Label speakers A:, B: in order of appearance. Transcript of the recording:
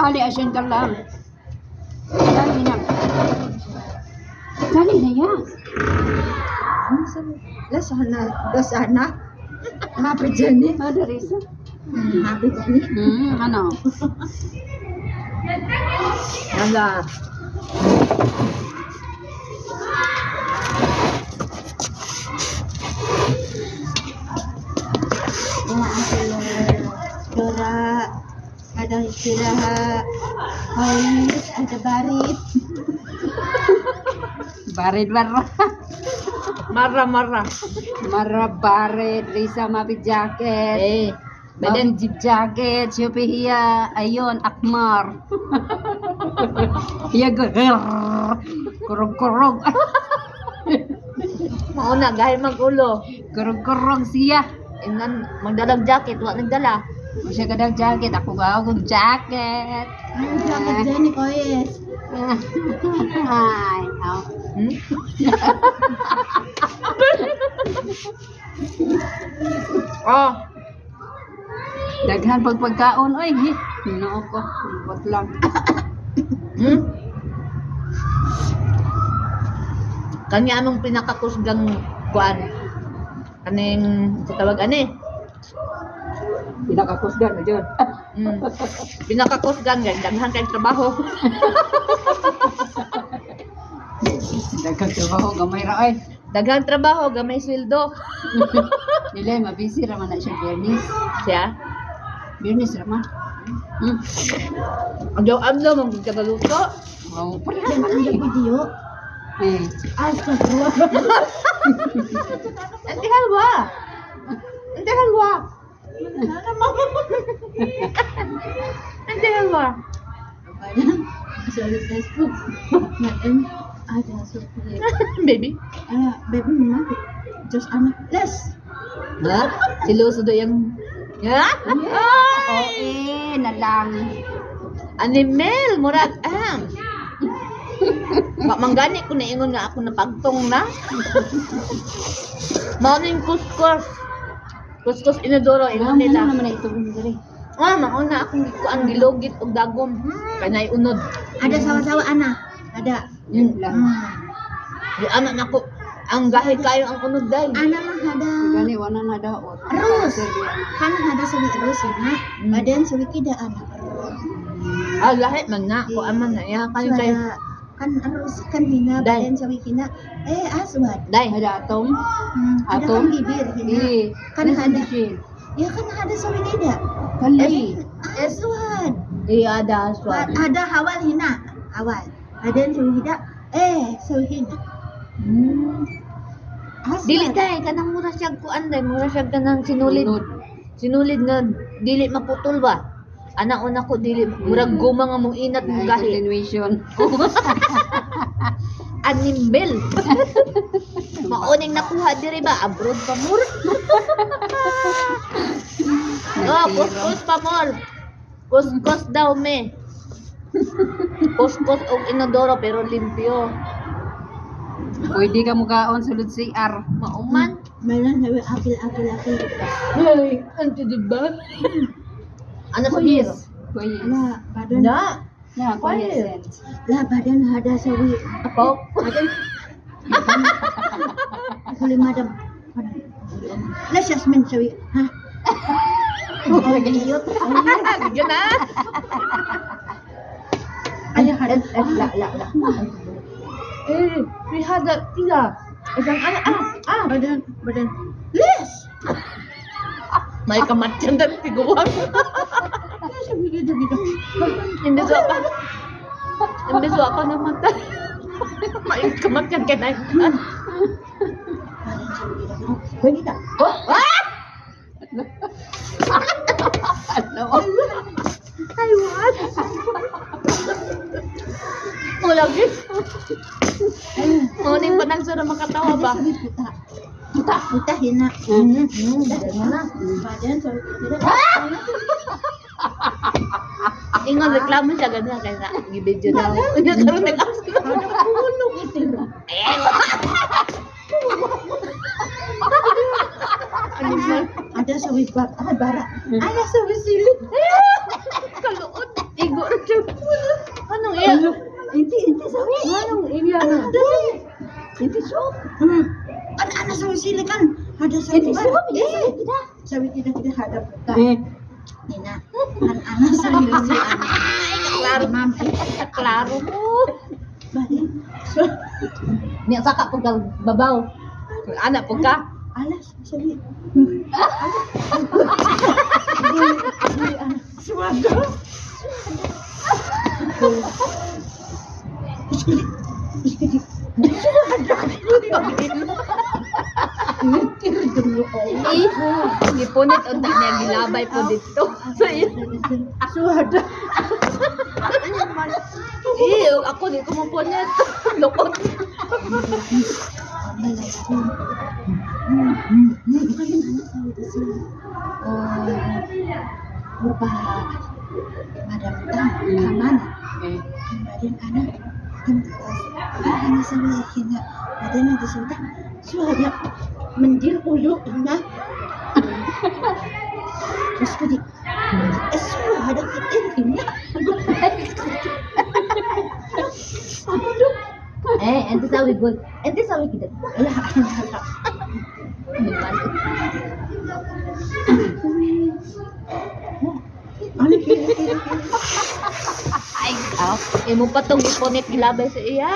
A: Dali, asyan ka lang. Dali na. Dali na yan.
B: Lasana, lasana. Happy Jenny.
A: Ada Risa.
B: Happy Jenny.
A: Ano?
C: Ala.
B: Dora, ada istirahat. Haus, ada barit.
A: Barid barra.
C: Marra marra.
A: Marra barid. Risa mabi jacket.
C: Eh,
A: Baden
C: baden
A: jeep jacket. Siya hiya. Ayun, akmar. Hiya go. Kurog-kurog.
C: Mauna gahil magulo.
A: Kurog-kurog siya.
C: Ingnan magdalag jacket wa nagdala.
A: Mo siya kadag jacket. Ako ga akong jacket.
B: Ay, jacket Jenny ko yes.
A: Ay, aw.
C: Oh,
A: Daghan pag pagkaon oy. Hi. Hinoo ko. Libot lang.
C: Kanya among pinakakusgang kuan. Kaning sa tawag ani?
A: Pinakakusgan mo jud.
C: Pinakakusgang gay daghan kay trabaho.
A: Daghan trabaho gamay ra oy.
C: Daghang trabaho gamay sweldo.
A: Dili mabisi ra man na siya Biyernes.
C: Siya.
A: Biyernes ra man.
C: Adlaw adlaw man gud kagaluto.
A: Oh, pareha man
B: Ada
A: ni.
B: video.
A: Eh,
B: Astagfirullah.
C: Ante halwa. Ante halwa. Ante halwa.
B: Sorry, Facebook. Ngayon, ada supir.
C: Baby.
B: Ala, baby mama. Just anak. Les.
C: Ha? Siloso do yung. Ha?
A: oh, eh, na lang.
C: Animal, murag ah. Manggani ko na ingon nga ako napagtong na. Mao ning kuskus. Kuskus inodoro ingon
A: Ano
C: nila.
A: naman na ito diri.
C: Ah, mao na akong gikuan gilugit og dagom. Kay naay unod.
B: Ada sawa-sawa ana. Ada.
A: Yun lang.
C: Di ana nako ang gahi kayo ang unod dai.
B: Ana mah ada.
A: Gani wala na daot.
B: Arus. Kan ada sawi arus na. Badan sawi kida ana.
C: Ah, lahi man na ko aman na ya kan kay
B: Suara kan arus kan hina
C: Dai.
B: badan sawi kina. Eh aswad.
C: dai.
A: Ada atom.
B: Ada
A: Atom.
B: kan bibir hina.
A: Eh,
B: Kan ada.
A: Kan
B: Ya kan ada sawi kida.
A: Kali.
B: Aswad.
C: Iya ada aswad.
B: Ada hawal hina. Awal. Badan sawi kida. Eh sawi hina. Aswad.
C: Dili dai kanang mura siya kuan dai, mura siya kanang sinulid.
A: Unod.
C: Sinulid nga dili maputol ba? Ana una ko dili murag guma nga mong inat mong
A: Na
C: gahi.
A: continuation.
C: Animbel. Maoning nakuha diri ba abroad pa mur. Oh, kuskus pa mor. Kuskus daw me. Kuskus og inodoro pero limpyo.
A: Pwede ka mukaon sulod CR.
C: Mauman.
B: Meron sawi akil akil akil.
C: Hey, anti di ba? Ano sa beer?
A: Kuya.
B: La badan.
C: Na.
A: Na, kuya.
C: Kuya.
B: La badan ada sawi.
C: Ako.
B: Huli madam. La Jasmine sawi. Ha? Oh, iyot.
C: Bigyan na.
B: Ay, ada. La la la.
C: Eh, we had a tila. Isang ano, ah, ah.
B: Badan badan. Les.
C: May kamatyan dami tiguan.
B: Sawi gitu gitu.
C: Imbes apa? Imbes apa naman ta? May kamatyan ka na.
B: Badan sawi gitu. Kau kita.
C: Oh, ah!
A: Ano?
C: Ay, what? Wala lagi. Morning pa nang sara makatawa
B: Ada
C: ba?
B: sawi puta. Puta puta hina.
C: Na.
B: Badan sawi gitu.
C: Ingon reklamo siya ganyan kay na gibidyo daw. Unya karon nag
B: Ada pulung itu. Ada sawi bab, ah, bara. Ada sawi silit.
C: Kaluod igor. Anong iya?
A: Inti, inti sawi.
C: Anong iya na?
A: Inti soup.
B: Ana ana sawi silakan. Ada sawi.
A: Inti soup.
B: Eh, sawi tidak tidak hadap.
A: Eh,
B: Nina, an ana sawi ana.
C: Klaro.
B: Ma'am.
C: Klaro mo.
B: Bali.
C: Niya saka pag babaw. Ana pag ka.
B: Alas, sawi. Suwada.
C: Eh, gipunit unta niya gilabay po dito. So, iya.
B: Suwada.
C: Eh, ako di ko mapunit. Lukot.
B: Rupa Madam Tan, kamana,
A: eh.
B: kamarin ana, ana sabi hina, ada na disunta, suara mendir ulu ina, terus kudi, suara kita ina,
C: Eh, ente sawi gol. Ente sawi kita.
B: lah lah. Ano kini kini
C: Ay, imo pa tong gipunit gilabay sa iya.